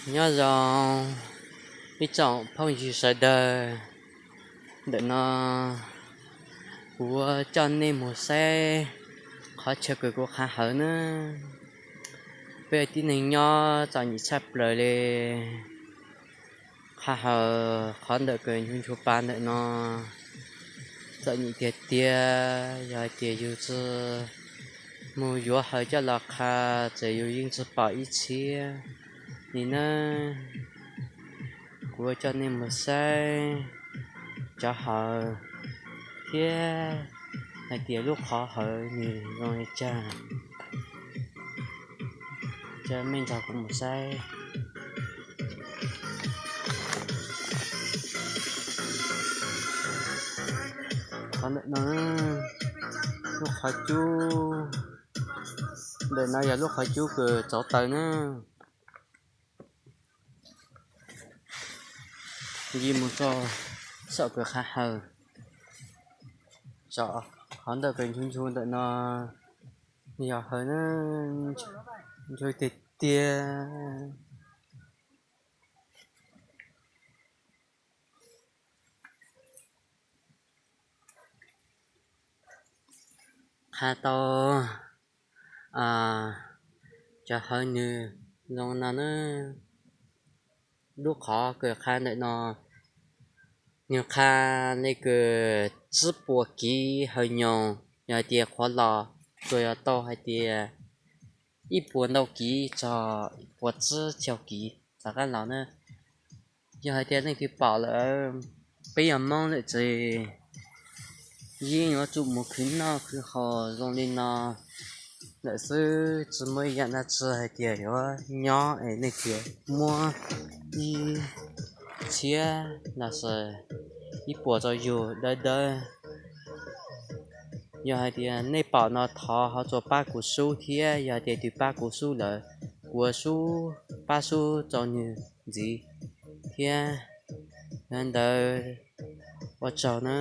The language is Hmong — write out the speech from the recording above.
Nyob zoo ib tsoom phooj ywg sawv daws, ntawm no kuv coj nej mus saib qhov chaw kws kuv qha hawv na. Peb tib neeg nyob txom nyem tshaj plaws li. Qha hawv qhov ntawm kws nchuj nchuj pa ntawm no txom nyem tiag tiag, yog hais tias yus tsi mus yuav hawv coj los qha, ces yus yeej tsi pom ib txhiab li nawb. Kuv coj nej mus saib cov hawv thiab hais tias lub qhov hawv nws zoo li cas. Coj nej nrog kuv mus saib qhov ntawm no, lub qhov cub. Ntawm no yog lub qhov cub kws tsauv taws na. Nce mus txog saum kws qha hawv, qhov ntawm kws nchuj nchuj ntawm no yog hawv na, nchuj tiag tiag. Qha tau cov hawv nws zoo no na. Lub qhov kws qha ntawm no, nws qha li kws tsib puas kiv hawv nyoos, yog hais tias qhuav los tsuas yog tau hais tias ib puas ntau kiv txog puas tsib caug kiv rov qab los na. Yog hais tias leej twg pom lawm, peb yog Hmoob lawm ces yeej yuav tsum mus khwv noj khwv haus zoo li no lawm xwb, tsis muaj ib yam dab tsi hais tias yuav nyob es leej twg muab ib txhiab los sis ib puas rau yus dawb dawb. Yog hais tias nej pom no thov ho tsuas pab kuv sub thiab, yog hais tias twb pab kuv sub lawm, kuv ua sub pab sub rau nws ntxiv thiab. Yog li ntawd, ua tsaug na.